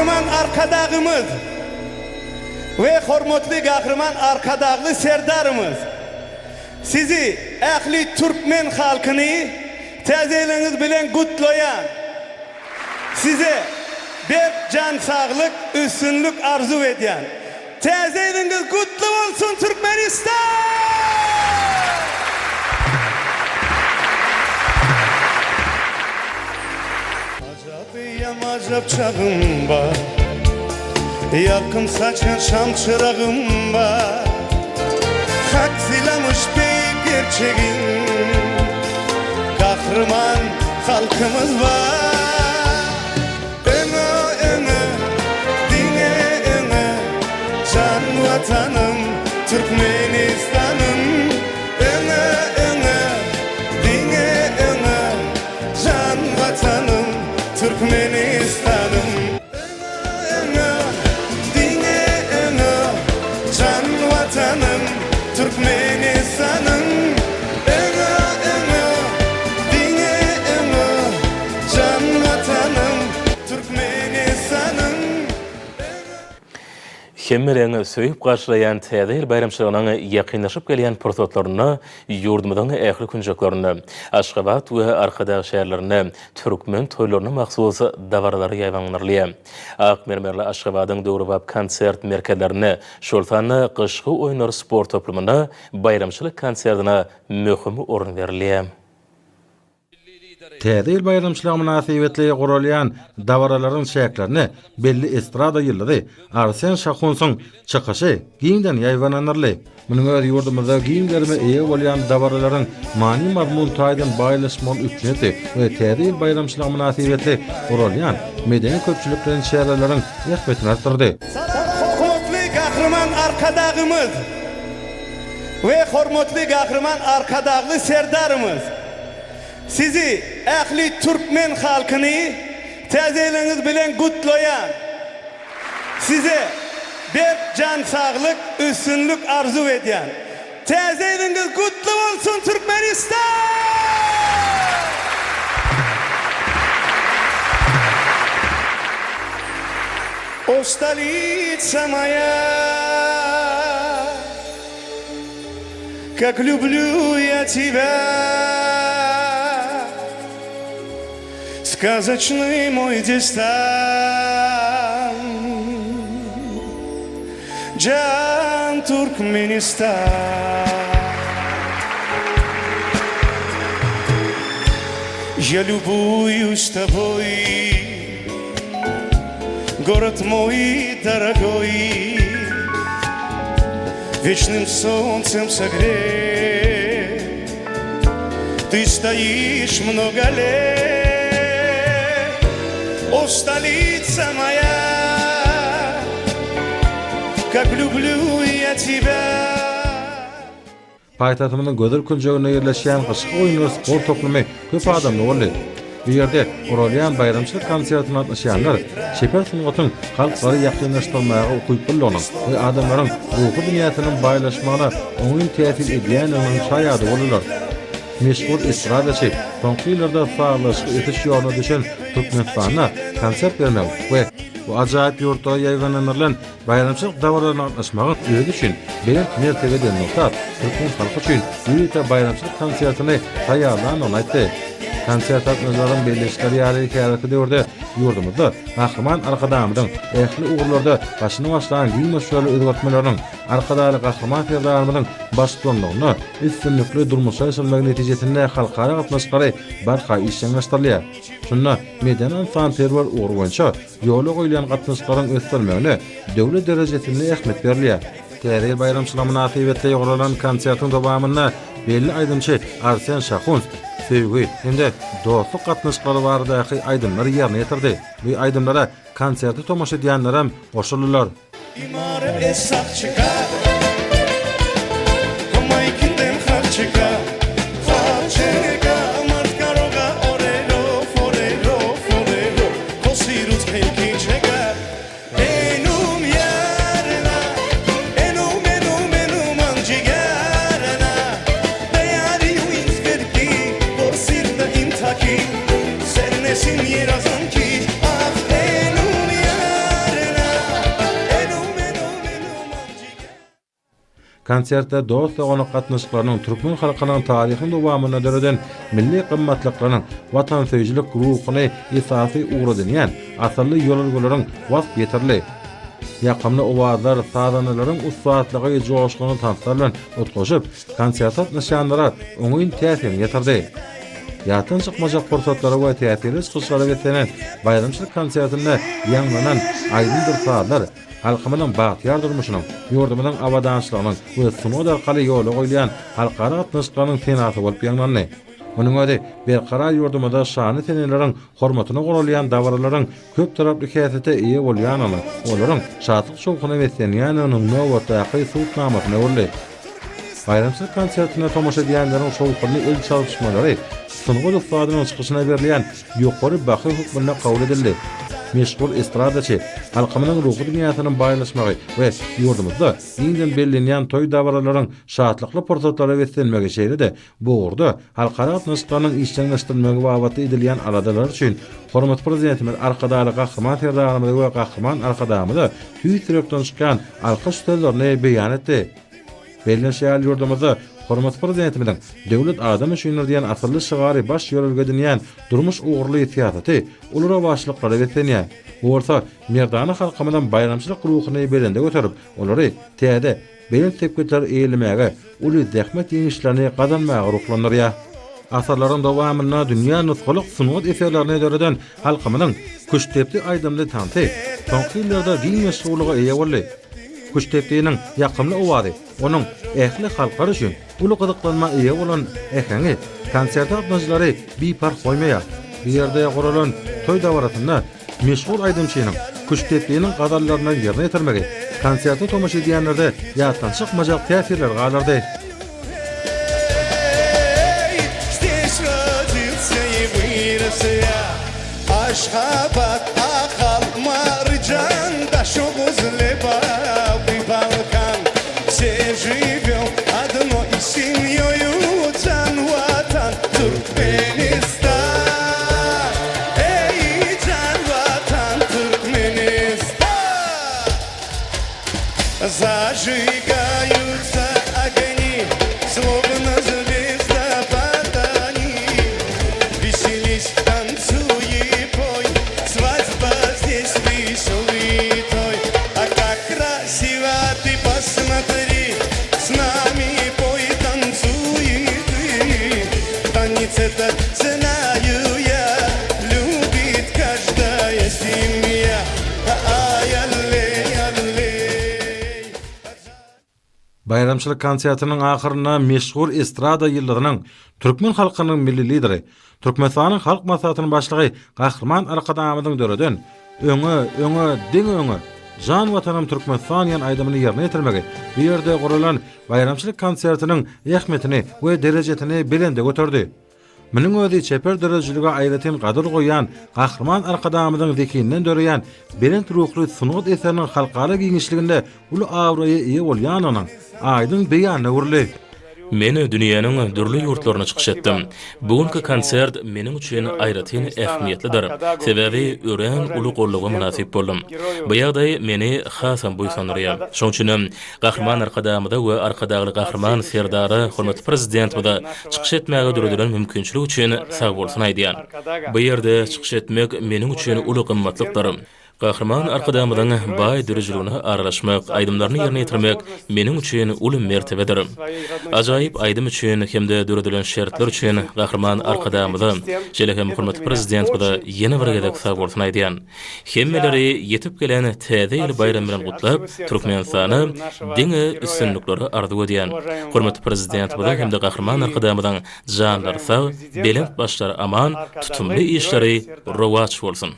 Gahryman Arkadagymyz we hormatly Gahryman Arkadagly Serdarymyz Sizi, ähli türkmen halkyny Täze ýylyňyz bilen gutlaýan! Size berk jan saglyk, üstünlik arzuw edýän! Täze ýylyňyz gutly bolsun Türkmenistan! Ajap eýýam ajap çagym bar Ýalkym saçan şam çyragym bar Hak sylamyş beýik gerçegin Gahryman halkymyz bar Öňe öňe diňe öňe Jan Watanym Türkmenistanym Öňe öňe diňe öňe Jan Watanym Türkmenistanym. Öňe öňe diňe öňe Jan Watanym Türkmenistanym. Öňe öňe diňe öňe Jan Watanym Türkmenistanym. Öňe. Hemmeleriň söýüp garşylaýan Täze ýyl baýramçylygynyň ýakynlaşyp gelýän pursatlarynda ýurdumyzyň ähli künjeklerinde, Aşgabat we Arkadag şäherlerinde türkmen toýlaryna mahsus dabaralar ýaýbaňlandyrylýar. Ak mermerli Aşgabadyň döwrebap konsert merkezlerinde, şol sanda Gyşky oýunlar sport toplumynda baýramçylyk konsertine möhüm orun berilýär. Täze ýyl baýramçylygy mynasybetli guralýan dabaralaryň çäklerinde belli estrada ýyldyzy Arsen Şahunsyň çykyşy giňden ýaýbaňlandyryldy. Munuň özi ýurdumyzda giň gerime eýe bolýan dabaralaryň many-mazmun taýdan baýlaşmagyny üpjün etdi we Täze ýyl baýramçylygy mynasybetli guralýan medeni-köpçülikleýin çäreleriň ähmiýetini artdyrdy. Hormatly Gahryman Arkadagymyz we hormatly Gahryman Arkadagly Serdarymyz Sizi, ähli türkmen halkyny Täze ýylyňyz bilen gutlaýan! Size berk jan saglyk, üstünlik arzuw edýän! Täze ýylyňyz gutly bolsun Türkmenistan! O stolica moýa. Kak lýublýu ýa tebýa Skazoçnyý moý destan Jan Türkmenistan Ýa lýubuýus toboý Gorod moý dorogoý Weçnym solncem sogret Ty stoiş mnogo let O stolica moýa Kak lýublýu ýa tebýa. Paýtagtymyzyň gözel künjeginde ýerleşýän Gyşky oýunlar sport toplumy köp adamly boldy. Bu ýerde guralýan baýramçylyk konsertine gatnaşýanlar çeper sungatyň halklary ýakynlaşdyrmaga ukyplylygynyň we adamlaryň ruhy dünýäsiniň baýlaşmagyna oňyn täsir edýändiginiň şaýady boldular. Meşhur estradaçy soňky ýyllarda sazlaşykly ösüş ýoluna düşen Türkmenistanda konsert bermegiň we bu ajaýyp ýurtda ýaýbaňlandyrylan Baýramçylyk dabaralaryna gatnaşmagyň özi üçin belent mertebedigini nygtap, türkmen halky üçin ýörite baýramçylyk konsertini taýýarlandygyny aýtdy. Konsert gatnaşyjylaryň belleýişleri ýaly, häzirki döwürde ýurdumyzda Gahryman Arkadagymyzyň ähli ugurlarda başyny başlan giň möçberli özgertmeleriniň, Arkadagly Gahryman Serdarymyzyň baştutanlygynda üstünlikli durmuşa geçirilmegi netijesinde halkara gatnaşyklary barha işjeňleşdirilýär. Şunda medeni-ynsanperwer ugur boýunça ýola goýulýan gatnaşyklaryň ösdürilmegine döwlet derejesinde ähmiýet berilýär. Täze ýyl baýramçylygy mynasybetli guralan konsertiň dowamynda belli aýdymçy Arsen Şahuns söýgi hem-de dostluk gatnaşyklary baradaky aýdymlary ýerine ýetirdi. Bu aýdymlara konserte tomaşa edýänlerem goşuldylar. Konsertde dost-doganlyk gatnaşyklarynyň türkmen halkynyň taryhyň dowamynda döreden milli gymmatlyklarynyň watansöýüjilik ruhuny esasy ugur edinýän asylly ýörelgeleriň wasp ýetirildi. Ýakymly owazlar, sazandalaryň ussatlygy joşgunly tanslar bilen utgaşyp, konserte gatnaşýanlara oňyn täsirini ýetirdi. Ýatdan çykmajak pursatlara we täsirli çykyşlara beslenen baýramçylyk konsertinde ýaňlanan aýdymdyr sazlar halkymyzyň bagtyýar durmuşynyň, ýurdumyzyň abadançylygynyň we sungat arkaly ýola goýulýan halkara gatnaşyklarynyň senasy bolup ýaňlandy. Munuň özi berkarar ýurdumyzda şanly seneleriň hormatyna guralýan dabaralaryň köptaraply häsiýete eýe bolýandygynyň, olaryň şatlyk-şowhuna beslenýändiginiň nobatdaky subutnamasyna öwrüldi. Baýramçylyk konsertine tomaşa edýänleriň şowhunly el çalyşmalary sungat ussadynyň çykyşyna berilýän ýokary baha hökmünde kabul edildi. Meşhur estradaçy halkymyzyň ruhy dünýäsiniň baýlaşmagy we ýurdumyzda giňden bellenýän toý-dabaralaryň şatlykly pursatlara beslenmegi şeýle-de bu ugurda halkara gatnaşyklarynyň işjeňleşdirilmegi babatda edilýän aladalar üçin hormatly Prezidentimiz Arkadagly Gahryman Serdarymyza we Gahryman Arkadagymyza tüýs ýürekden çykýan alkyş sözlerini beýan etdi. Bellenişi ýaly, ýurdumyzda hormatly Prezidentimiziň Döwlet adam üçindir diýen asylly şygary baş ýörelge edinýän durmuş ugurly syýasaty uly rowaçlyklara beslenýär. Bu bolsa merdana halkymyzyň baýramçylyk ruhuny belende göterip, olary täze, belent sepgitleri eýelemäge, uly zähmet ýeňişlerini gazanmaga ruhlandyrýar. Asyrlaryň dowamynda dünýä nusgalyk sungat eserlerini döreden halkymyzyň küştdepdi aýdymly tansy soňky ýyllarda giň meşhurlyga eýe boldy. Küştdepdiniň ýakymly owazy, onuň ähli halklar üçin uly gyzyklanma eýe bolan äheňi konserte gatnaşyjylary biparh goýmaýar. Bu ýerde guralan toý dabarasynda meşhur aýdymçynyň Küştdepdiniň gazallaryny ýerine ýetirmegi konserte tomaşa edýänlerde ýatdan çykmajak täsirleri galdyrdy. Aşgabat, Ahal, Mary, Jan, Daşoguz, Lebap i Balkan Wse žiwem odnoý semýoýu Jan Watan Türkmenistan Eý jan Watan Türkmenistan Zažigaýutsa ogni Slovno zwezdopad oni Weselis, tancuý i poý Svadba zdes wesolyý toý A kak krasiwa ty posmotri S nami poý, tancuý i ty Tanec etot znaýu ýa Lýubit každaýa semýa Baýramçylyk konsertiniň ahyrynda meşhur estrada ýyldyzynyň, türkmen halkynyň Milli Lideri, Türkmenistanyň Halk Maslahatynyň Başlygy Gahryman Arkadagymyzyň döreden Öňe, öňe, diňe öňe, jan Watanym Türkmenistan diýen aýdymyny ýerine ýetirmegi bu ýerde guralan baýramçylyk konsertiniň ähmiýetini we derejesini belende göterdi. Munuň özi çeper döredijilige aýratyn gadyr goýýan Gahryman Arkadagymyzyň zehininden döreýän belent ruhly sungat eseriniň halkara giňişliginde uly abraýa eýe bolýandygynyň aýdyň beýanyna öwrüldi. Men dünýäniň dürli ýurtlarynda çykyş etdim. Bu günki konsert meniň üçin aýratyn ähmiýetlidir, sebäbi örän uly goldawa mynasyp boldum. Bu ýagdaý meni hasam buýsandyrýar. Şonuň üçinem Gahryman Arkadagymyza we Arkadagly Gahryman Serdara, hormatly Prezidentimize çykyş etmäge döredilen mümkinçilik üçin sagbolsun aýdýan. Bu ýerde çykyş etmek meniň üçin uly gymmatlykdyr. Gahryman Arkadagymyzyň baý döredijiligine aralaşmak, aýdymlaryny ýerine ýetirmek meniň üçin uly mertebedir. Ajaýyp aýdym üçin hem-de döredilen şertler üçin Gahryman Arkadagymyza, şeýle hem hormatly Prezidentimize ýene bir gezek sagbolsun aýdýan. Hemmeleri ýetip gelen Täze ýyl baýramy bilen gutlap, Türkmenistana diňe üstünlikleri arzuw edýän. Hormatly Prezidentimiziň hem-de Gahryman Arkadagymyzyň janlary sag, belent başlary aman, tutumly işleri rowaç bolsun!